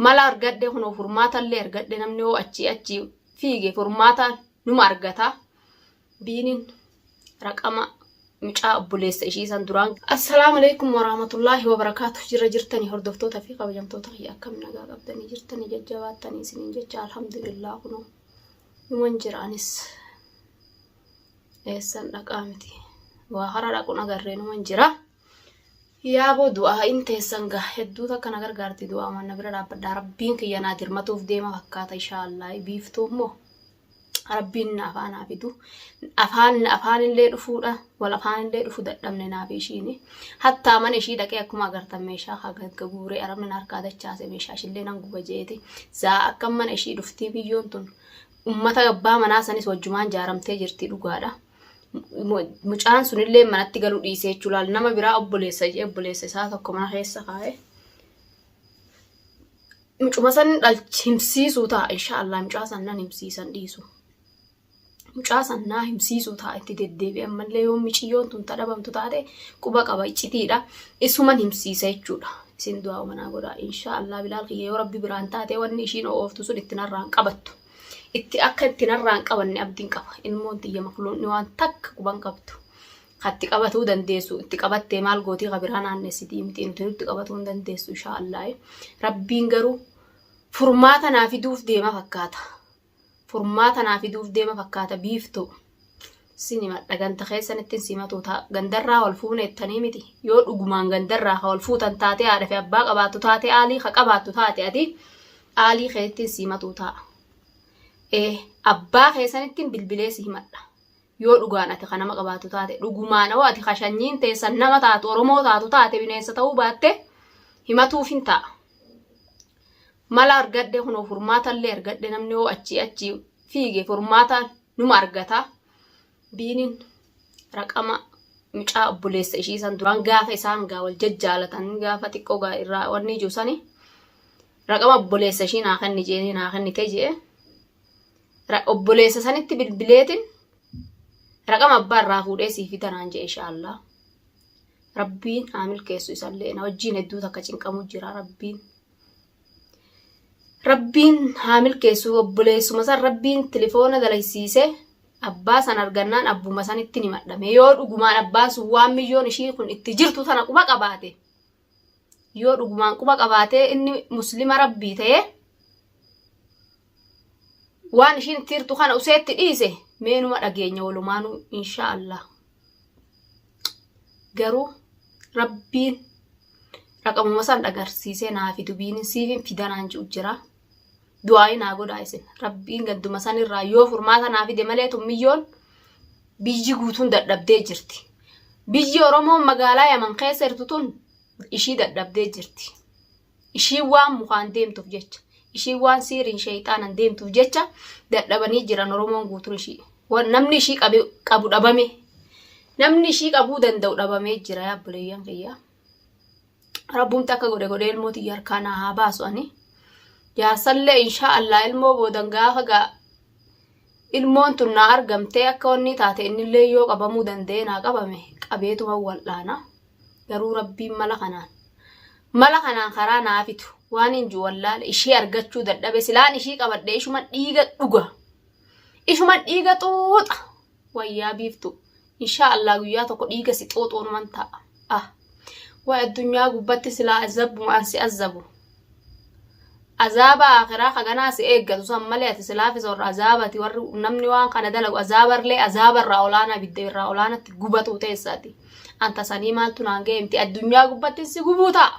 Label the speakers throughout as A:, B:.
A: Mala argadhe kunoo furmaatallee argadhe namni yoo achii achii fiige furmaata numa argata. Biinin raqama mucaa obboleessa ishii san duraan. Assalaamu alaikum warahmatullaahi wabarakaatu. Jirra jirtanii hordoftoota fi kabajamtoota kiyya akkam nagaa qabdanii jirtanii jajjabaattanii isiniin jecha alhamdulillah kunoo numan jira anis eessan dhaqaa miti waa hara dhaqun agarree numan jira. Yaaboo du'aa in teessan gaa hedduu takka na gargaarti du'aa mana bira dhaabbadhaa rabbiin kiyya naa dirmatuuf deema fakkaata inshaallah biiftuu immoo rabbiin na afaan haa fidu afaan afaanillee dhufuudha wal afaanillee dhufu dadhabne naaf ishiini hattaa mana ishii dhaqee akkuma agartan meeshaa haa gaggaguuree arabni na harkaa dachaase meeshaa ishillee nan guba jeeti zaa akkam mana ishii dhuftii biyyoon tun ummata abbaa manaa sanis wajjumaan jaaramtee jirti dhugaadha. Mucaan sunillee manatti galuu dhiisee jechuu laal nama biraa obboleessa jee obboleessa isaa tokko mana keessa kaa'e. Mucuma san himsiisuu ta'a inshaallah mucaa san nan himsiisan dhiisu. Mucaa san naa himsiisuu ta'a itti deddeebi'e ammallee yoo miciyyoon tun tadhabamtu taate quba qaba iccitiidha. Isuman himsiisa jechuudha. Isin du'aa manaa godhaa inshaallah bilaal kiyya yoo rabbi biraan taate wanni ishiin ooftu sun itti narraan qabattu. Itti akka itti narraa hin qabanne abdiin qaba. Ilmoon tiyya makluunni waan takka quban qabdu. Katti qabatuu dandeessu itti qabattee maal gootii ka biraa naannessitii miti nuti nutti qabatuu hin dandeessu inshaa Allah. Rabbiin garuu furmaata naa fiduuf deema fakkaata. Furmaata naa fiduuf deema fakkaata biiftuu. Sin himadha ganda keessanitti sin himatu ta'a. Gandarraa wal fuuneettanii miti. Yoo dhugumaan gandarraa ka wal fuutan taatee haadha fi abbaa qabaattu taate aalii ka qabaattu taate ati aalii keettiin si himatuu ta'a. Ee abbaa keessanittiin bilbilee si himadha. Yoo dhugaan ati ka nama qabaattu taate dhugumaan hoo ati ka shanyiin teessan nama taatu Oromoo taatu taate bineensa ta'uu baatte himatuuf hin ta'a. Mala argadhe kunoo furmaatallee argadhe namni hoo achii achii fiige furmaata numa argata. Biinin raqama mucaa obboleessa ishii san duraan gaafa isaan gaa wal jajjaalatan gaafa xiqqoo gaa irraa wanni jiru sani raqama obboleessa ishii naa kenni jeeni naa kennite jee obboleessa sanitti bilbileetin raqama abbaa irraa fuudhee sii fida naan jee inshaallah. Rabbiin haa milkeessu isallee na wajjiin hedduu takka cinqamu jira rabbiin. Rabbiin haa milkeessu obboleessuma san rabbiin tilifoona dalaysiise abbaa san argannaan abbuma sanitti ni madhame yoo dhugumaan abbaan sun waan miyyoon ishii kun itti jirtu tana quba qabaate yoo dhugumaan quba qabaate inni muslima rabbii ta'e waan ishiin itti jirtu kana useetti dhiise meenuma dhageenya walumaanuu inshaa Allah. Garuu rabbiin raqamuma san dhagarsiisee naa fidu biinin siifin fida naan ji'u jira. Du'aayi naa godhaa isin. Rabbiin ganduma san irraa yoo furmaata naa fide malee tun miyyoon biyyi guutuun dadhabdee jirti. Biyyi Oromoon magaalaa Yaman keessa jirtu tun ishii dadhabdee jirti. Ishiin waan mukaan deemtuuf jecha, ishiin waan siiriin sheeyxaanan deemtuuf jecha dadhabanii jiran Oromoon guutuun ishii. Namni ishii qabe, qabu dhabame. Namni ishii qabuu danda'u dhabamee jira yaa obboleeyyan kiyya. Rabbumti akka godhe godhee ilmoo tiyya harkaa naa haa baasu ani. Jaarsallee inshaa Allah ilmoo boodan gaafa gaa ilmoon tun naa argamtee akka wanni taate innillee yoo qabamuu danda'ee naa qabame qabeetuma wal'aana. Garuu rabbiin mala kanaan mala kanaan karaa naa fidu waan hin jiru wallaale ishii argachuu dadhabe silaan ishii qabadhe ishuma dhiiga dhuga ishuma dhiiga xuuxa wayyaa biiftu inshaa Allah guyyaa tokko dhiiga si xuuxuunuman ta'a ah way addunyaa gubbatti silaa azabbuma an si azabu Azaaba aakhiraa ka ganaa si eeggatu san malee ati silaafis warra azaabati warri namni waan kana dalagu azaabarlee azaaba irraa olaanaa ibidda irraa olaanatti gubatuu teessaati. Anta sanii maaltu naan ga'e miti addunyaa gubbatti si gubuu ta'a.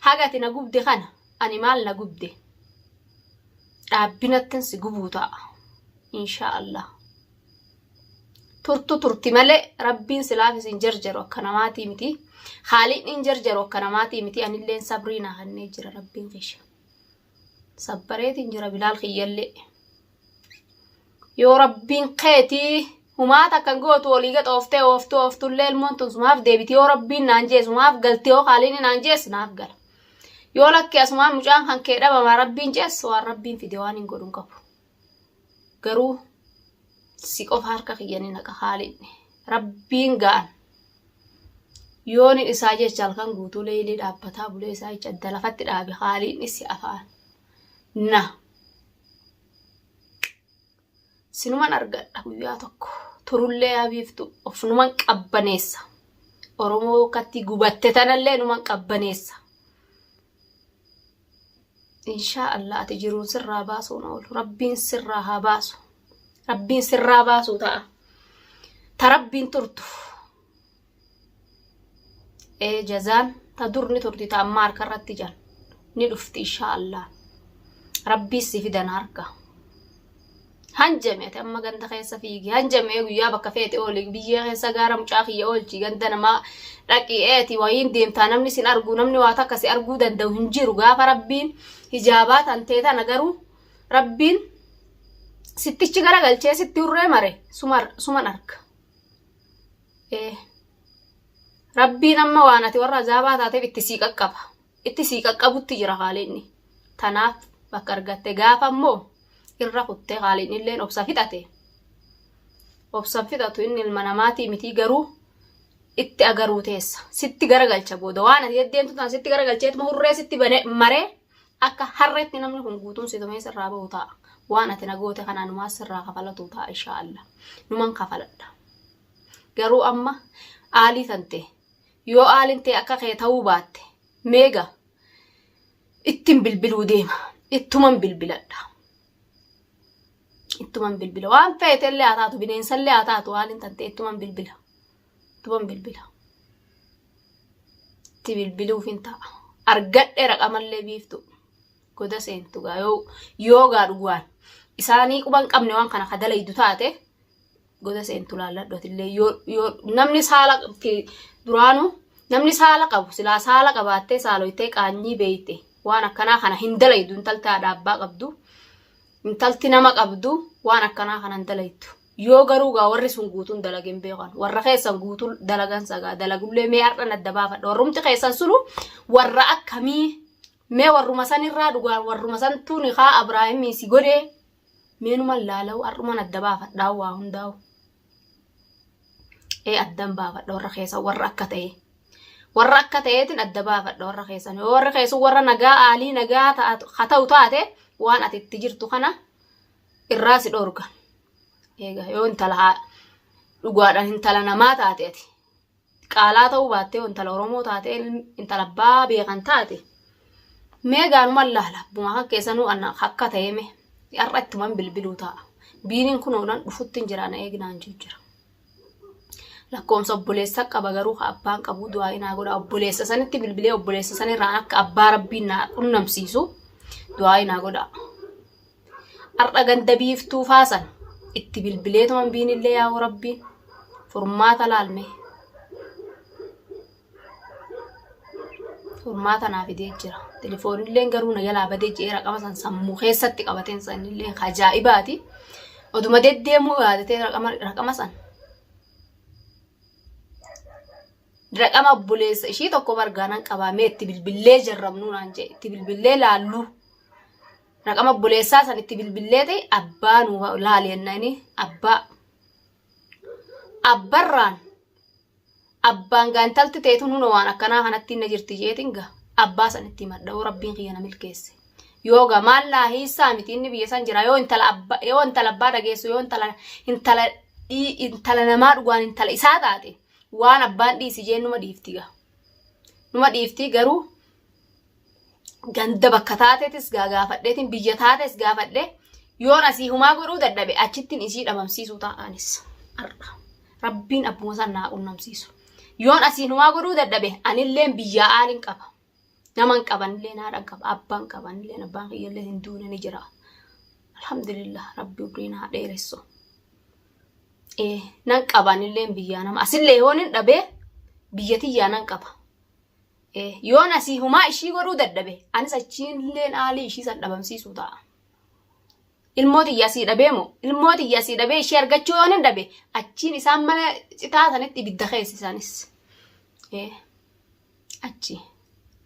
A: Haga ati na gubde kana ani maal na gubde dhaabbinattin si gubuu ta'a. Inshaa Allah. Turtu turti malee rabbiin silaafis hin jarjaru akka namaatii miti. Haaliin hin jarjaru akka namaatii miti anilleen sabrii naa kennee jira rabbiin kiyya. Sabbareetiin jira bilaal kiyyallee. Yoo rabbiin keetii humaa takka hin gootu olii gad ooftee ooftuu ooftullee ilmoon tun sumaaf deebiti yoo rabbiin naan jees sumaaf galti yoo haaliin naan jees naaf gala. Yoo lakkee asumaan mucaan kan kee dhabamaa rabbiin jees waan rabbiin fide waan hin godhu hin qabu. Garuu si qofa harka kiyya ni naqa haaliin rabbiin ga'an. Yoonin isaa jecha halkan guutuu leeylii dhaabbataa bulee isaa jecha adda lafatti dhaabe haaliin si afaan. Na. Sinuman argadha guyyaa tokko. Turullee yaa biiftu of numan qabbaneessa. Oromoo katti gubatte tanallee numan qabbaneessa. Inshaa Allah ati jiruun sirraa baasuun oolu. Rabbiin sirraa haa baasu. Rabbiin sirraa baasuu ta'a. Ta rabbiin turtu. Ee jazaan ta dur ni turti ta ammaa harka irratti jan ni dhufti inshaa Allah. Rabbii si fidan harka. Hanjame ati amma ganda keessa fiigi hanjame guyyaa bakka feete ooli biyyee keessa gaara mucaa kiyya oolchi ganda namaa dhaqi eeti wayiin deemtaa namni sin argu namni waa takka si arguu danda'u hin jiru gaafa rabbiin hijaabaa tantee tana garuu rabbiin sittichi garagalchee sitti hurree mare suman arga. Ee. Rabbiin amma waan ati warra azaabaa taateef itti sii qaqqaba. Itti sii qaqqabutti jira haaliinni. Tanaaf bakka argatte gaafa immoo irra kuttee haaliin illeen obsa fixate. Obsa fixatu inni ilma namaatii mitii garuu itti agaruu teessa. Sitti garagalcha booda waan ati deddeemtu tana sitti garagalcheetuma hurree sitti bane maree akka harreetti namni kun guutuun si tumee sirraa bahu ta'a. Waan ati na goote kana numaa sirraa kafalatu ta'a inshaallah. Numan kafaladha. Garuu amma aalii tante yoo aaliin tee akka kee ta'uu baatte meega ittiin bilbiluu deema. Ittuman bilbiladha. Ittuman bilbila. Waan feetellee haa taatu bineensallee haa taatu aaliin tante ittuman bilbila. Ittuman bilbila. Itti bilbiluuf hin ta'a. Argadhe raqamallee biiftu. Goda seentu gaa yoo yoo gaa dhugaan isaanii quban qabne waan kana ka dalaydu taate goda seentu laalladhu atillee yoo yoo namni saala duraanu namni saala qabu silaa saala qabaattee saaloytee qaanyii beeyte waan akkanaa kana hin dalaydu intalti haadha abbaa qabdu intalti nama qabdu waan akkanaa kana hin dalaydu yoo garuu gaa warri sun guutuun dalageen beekan warra keessan guutuun dalagan sagaa dalagullee mee har'a adda baafadha warrumti keessan sunu warra akkamii mee warruma sanirraa dhugaa warruma santuu nikaa Abraahimii si godhee Mee numan laala'u har'uman adda baafadhaa waa hundaa'u. Ee addan baafadha warra keessan warra akka ta'e. Warra akka ta'eetiin adda baafadha warra keessan. Yoo warri keessan warra nagaa aalii nagaa haa ta'u taate waan ati itti jirtu kana irraa si dhoorgan. Egaa yoo intala dhugaadhaan intala namaa taate ati qaalaa ta'uu baattee intala Oromoo taate intala abbaa beekan taate mee gaanuman laala abbuma kan keessanuu anna akka ta'e mee har'a ittuman bilbiluu ta'a. Biiniin kun oolan dhufutti hin jira na eegnaan jiru jira. Lakkoomsa obboleessa qaba garuu ka abbaan qabu du'aa naa godha obboleessa sanitti bilbilee obboleessa sanirraan akka abbaa rabbiin naa qunnamsiisu du'aa naa godha. Har'a ganda biiftuu faasan itti bilbileetuman biinillee yaa'u rabbiin furmaata laalme. Furmaata naa fidee jira. Telefoonilleen garuu na jalaa badee je'ee raqama san sammuu keessatti qabateen sanillee ajaa'ibaati. Oduma deddeemuu yaadatee raqama san. Raqama obboleessa ishii tokko bargaanan qabaa mee itti bilbillee jarrabnuu naan jedhe itti bilbillee laalluu. Raqama obboleessaa san itti bilbillee ta'e abbaa nu laali jennaani abbaa. Abbarraan abbaan gaa intalti teetun huna waan akkanaa kanatti na jirti jeetiin gaa abbaa san itti himadha yoo rabbiin kiyya na milkeesse. Yoo gaa maal naa hiissaa miti inni biyya san jira yoo intala abbaa yoo intala abbaa dhageessu yoo intala intala intala namaa dhugaan intala isaa taate waan abbaan dhiisi jeen numa dhiifti gaa. Numa dhiifti garuu ganda bakka taatetis gaa gaafadheetiin biyya taates gaafadhe yoon asii humaa godhuu dadhabe achittiin isii dhabamsiisuu ta'anis har'a rabbiin abbuma san naa qunnamsiisu yoon asiin humaa godhuu dadhabe anilleen biyyaa aaliin qaba naman qabanilleen haadhan qaba abbaan qabanilleen abbaan kiyyallee hin duune ni jira alhamdulillah rabbi umrii naa dheeressu ee nan qabanilleen biyyaa nama asillee yoon hin dhabee biyya tiyyaa nan qaba Yoon asii humaa ishii godhuu dadhabe anis achiilleen aalii ishii san dhabamsiisuu ta'a. Ilmoo tiyya asii dhabee moo ilmoo tiyya asii dhabee ishii argachuu yoon hin dhabe achiin isaan mana citaa sanitti ibidda keessa isaanis. Achi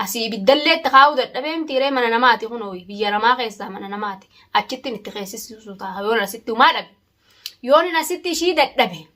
A: asii ibiddallee itti kaa'uu dadhabee mitiiree mana namaati kunoo biyya namaa keessaa mana namaati achittiin itti keessisiisuu ta'a yoon asitti humaa dhabe. Yoon hin asitti ishii dadhabe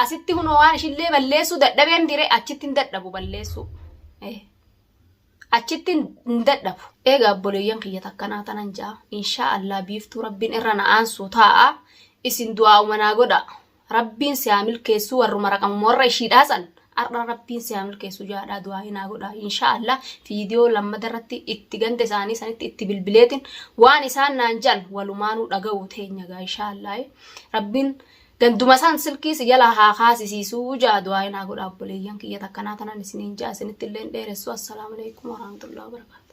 A: Asitti kunoo waan ishillee balleessuu dadhabee miti ree achitti hin dadhabu balleessuu. Achitti hin dadhabu. Eega obboleeyyan kiyya takkanaa tanan ja'a. Inshaa Allah biiftuu rabbiin irra na aansuu taa'a. Isin du'aa'uma naa godha. Rabbiin si haa milkeessuu warruma raqamuma warra ishiidhaa san har'a rabbiin si haa milkeessuu jaadhaa du'aa'ii naa godha. Inshaa Allah viidiyoo lammata irratti itti ganda isaanii sanitti itti bilbileetiin waan isaan naan jedhan walumaanuu dhaga'uu teenya gaa inshaa Allah. Rabbiin Ganduma san silkii si jalaa haa kaasisiisuu ja'a du'aayi naa godhaa obboleeyyan kiyya takkanaa tanan isiniin ja'a isinitti illee hin dheeressu assalaamu alaikum warahmatullahi wabarakatuh.